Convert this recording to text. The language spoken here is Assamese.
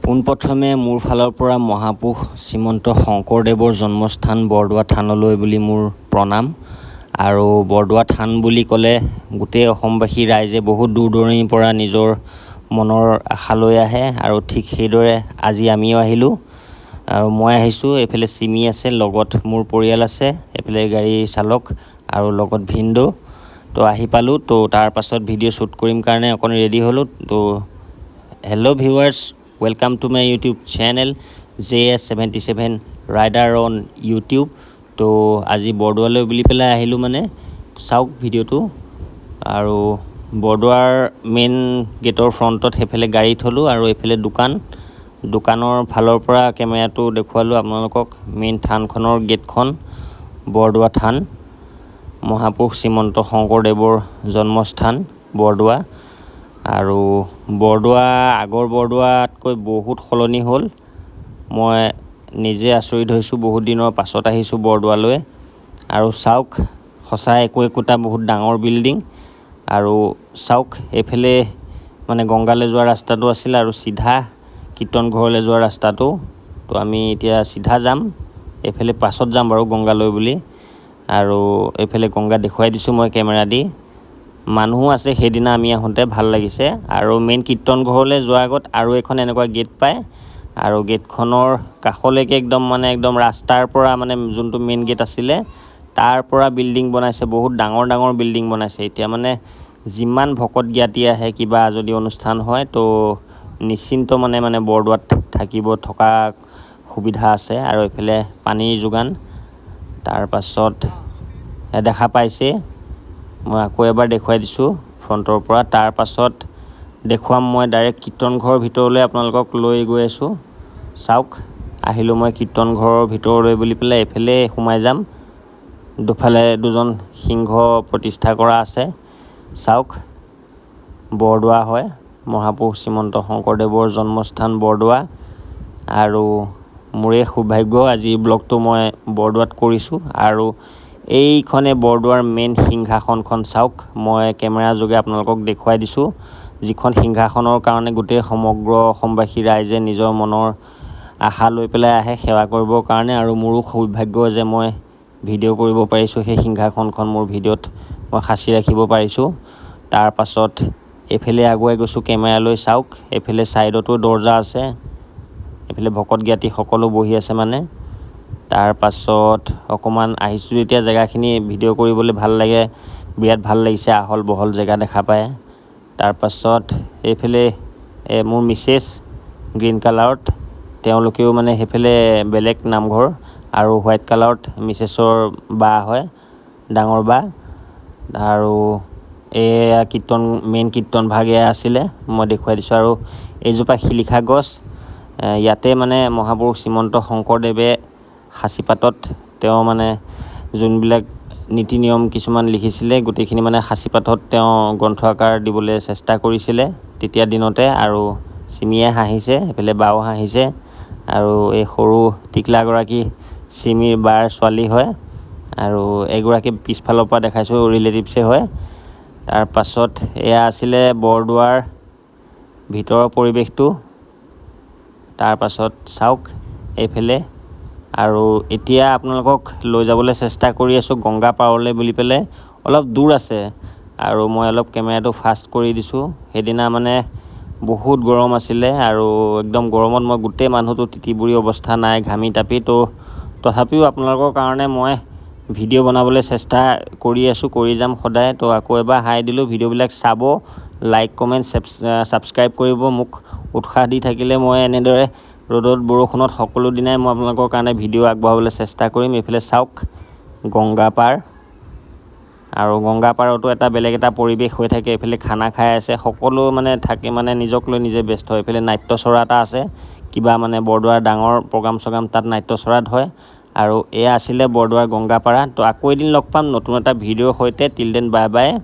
পোনপ্ৰথমে মোৰ ফালৰ পৰা মহাপুৰুষ শ্ৰীমন্ত শংকৰদেৱৰ জন্মস্থান বৰদোৱা থানলৈ বুলি মোৰ প্ৰণাম। আৰু বৰদোৱা থান বুলি ক'লে গোটেই অসমবাসী ৰাইজে বহুত দূৰ দূৰণিৰ পৰা নিজৰ মনৰ আশা লৈ আহে আৰু ঠিক সেইদৰে আজি আমিও আহিলোঁ আৰু মই আহিছোঁ। এইফালে চিমি আছে, লগত মোৰ পৰিয়াল আছে, এইফালে গাড়ীৰ চালক আৰু লগত ভিনদেউ। তো আহি পালোঁ। তো তাৰ পাছত ভিডিঅ' শ্বুট কৰিম কাৰণে অকণ ৰেডি হ'লোঁ। তো hello viewers, welcome to my YouTube channel JS 77 Rider on YouTube। তো আজি বৰদোৱালৈ বুলি পেলাই আহিলোঁ। মানে চাওক ভিডিঅ'টো। আৰু বৰদোৱাৰ মেইন গেটৰ ফ্ৰণ্টত সেইফালে গাড়ী থ'লোঁ আৰু এইফালে দোকান, দোকানৰ ফালৰ পৰা কেমেৰাটো দেখুৱালোঁ আপোনালোকক। মেইন থানখনৰ গেটখন, বৰদোৱা থান, মহাপুৰুষ শ্ৰীমন্ত শংকৰদেৱৰ জন্মস্থান বৰদোৱা। আৰু বৰদোৱা আগৰ বৰদোৱাতকৈ বহুত সলনি হ'ল। মই নিজে আচৰিত হৈছোঁ, বহুত দিনৰ পাছত আহিছোঁ বৰদোৱালৈ। আৰু চাওক, সঁচাই একো একোটা বহুত ডাঙৰ বিল্ডিং। আৰু চাওক, এইফালে মানে গংগালৈ যোৱা ৰাস্তাটো আছিল আৰু চিধা কীৰ্তন ঘৰলৈ যোৱা ৰাস্তাটো। তো আমি এতিয়া চিধা যাম, এইফালে পাছত যাম বাৰু গংগালৈ বুলি। আৰু এইফালে গংগা দেখুৱাই দিছোঁ মই কেমেৰা দি। মানুহো আছে সেইদিনা আমি আহোঁতে, ভাল লাগিছে। আৰু মেইন কীৰ্তন ঘৰলৈ যোৱাৰ আগত আৰু এখন এনেকুৱা গেট পায় আৰু গেটখনৰ কাষলৈকে একদম মানে একদম ৰাস্তাৰ পৰা, মানে যোনটো মেইন গেট আছিলে তাৰ পৰা বিল্ডিং বনাইছে। বহুত ডাঙৰ ডাঙৰ বিল্ডিং বনাইছে। এতিয়া মানে যিমান ভকত জ্ঞাতি আহে, কিবা যদি অনুষ্ঠান হয়, তো নিশ্চিন্ত মানে মানে বৰদোৱাত থাকিব, থকা সুবিধা আছে। আৰু এইফালে পানীৰ যোগান। তাৰপাছত দেখা পাইছে, মই আকৌ এবাৰ দেখুৱাই দিছোঁ ফ্ৰণ্টৰ পৰা। তাৰপাছত দেখুৱাম মই ডাইৰেক্ট কীৰ্তন ঘৰৰ ভিতৰলৈ আপোনালোকক লৈ গৈ আছোঁ। চাওক, আহিলোঁ মই কীৰ্তন ঘৰৰ ভিতৰলৈ বুলি পেলাই। এইফালে সোমাই যাম। দুফালে দুজন সিংহ প্ৰতিষ্ঠা কৰা আছে। চাওক, বৰদোৱা হয়, মহাপুৰুষ শ্ৰীমন্ত শংকৰদেৱৰ জন্মস্থান বৰদোৱা। আৰু মোৰে সৌভাগ্য, আজি ব্লগটো মই বৰদোৱাত কৰিছোঁ। আৰু এইখনে বৰদোৱাৰ মেইন সিংহাসনখন। চাওক, মই কেমেৰা যোগে আপোনালোকক দেখুৱাই দিছোঁ, যিখন সিংহাসনৰ কাৰণে গোটেই সমগ্ৰ অসমবাসী ৰাইজে নিজৰ মনৰ আশা লৈ পেলাই আহে সেৱা কৰিবৰ কাৰণে। আৰু মোৰো সৌভাগ্য যে মই ভিডিঅ' কৰিব পাৰিছোঁ, সেই সিংহাসনখন মোৰ ভিডিঅ'ত মই সাঁচি ৰাখিব পাৰিছোঁ। তাৰ পাছত এইফালে আগুৱাই গৈছোঁ কেমেৰালৈ। চাওক, এইফালে ছাইডতো দৰ্জা আছে, এইফালে ভকত জ্ঞাতি সকলো বহি আছে মানে। তাৰ পাছত অকণমান আহিছোঁ যেতিয়া জেগাখিনি ভিডিঅ' কৰিবলৈ ভাল লাগে, বিৰাট ভাল লাগিছে, আহল বহল জেগা দেখা পায়। তাৰপাছত এইফালে মোৰ মিছেছ গ্ৰীণ কালাৰত, তেওঁলোকেও মানে সেইফালে বেলেগ নামঘৰ। আৰু হোৱাইট কালাৰত মিছেছৰ বা হয়, ডাঙৰ বা। আৰু এয়া কীৰ্তন, মেইন কীৰ্তন ভাগ এয়া আছিলে, মই দেখুৱাই দিছোঁ। আৰু এইজোপা শিলিখা গছ, ইয়াতে মানে মহাপুৰুষ শ্ৰীমন্ত শংকৰদেৱে সাঁচিপাতত তেওঁ মানে যোনবিলাক নীতি নিয়ম কিছুমান লিখিছিলে, গোটেইখিনি মানে সাঁচিপাতত তেওঁ গ্ৰন্থ আকাৰ দিবলৈ চেষ্টা কৰিছিলে তেতিয়া দিনতে। আৰু চিমিয়ে হাঁহিছে, এইফালে বাও হাঁহিছে। আৰু এই সৰু টিকলাগৰাকী চিমিৰ বাৰ ছোৱালী হয় আৰু এইগৰাকী পিছফালৰ পৰা দেখাইছোঁ, ৰিলেটিভছে হয়। তাৰপাছত এয়া আছিলে বৰদোৱাৰ ভিতৰৰ পৰিৱেশটো। তাৰপাছত চাওক এইফালে। আৰু এতিয়া আপোনালোকক লৈ যাবলৈ চেষ্টা কৰি আছোঁ গংগা পাৰলৈ বুলি পেলাই। অলপ দূৰ আছে আৰু মই অলপ কেমেৰাটো ফাষ্ট কৰি দিছোঁ। সেইদিনা মানে বহুত গৰম আছিলে আৰু একদম গৰমত মই গোটেই মানুহটো তিতি বুৰি অৱস্থা নাই, ঘামি তাপি। তো তথাপিও আপোনালোকৰ কাৰণে মই ভিডিঅ' বনাবলৈ চেষ্টা কৰি আছোঁ, কৰি যাম সদায়। তো আকৌ এবাৰ হাই দিলোঁ। ভিডিঅ'বিলাক চাব, লাইক, কমেণ্ট, ছাবস্ক্ৰাইব কৰিব। মোক উৎসাহ দি থাকিলে মই এনেদৰে ৰ'দত বৰষুণত সকলো দিনাই মই আপোনালোকৰ কাৰণে ভিডিঅ' আগবঢ়াবলৈ চেষ্টা কৰিম। এইফালে চাওক গংগা পাৰ। আৰু গংগা পাৰতো এটা বেলেগ এটা পৰিৱেশ হৈ থাকে। এইফালে খানা খাই আছে সকলো, মানে থাকে, মানে নিজক লৈ নিজে ব্যস্ত। এইফালে নাট্যচৰা এটা আছে, কিবা মানে বৰদোৱাৰ ডাঙৰ প্ৰগ্ৰাম চগ্ৰাম তাত নাট্যচৰাত হয়। আৰু এয়া আছিলে বৰদোৱাৰ গংগাপাৰা। তো আকৌ এদিন লগ পাম নতুন এটা ভিডিঅ'ৰ সৈতে। Till then, bye bye.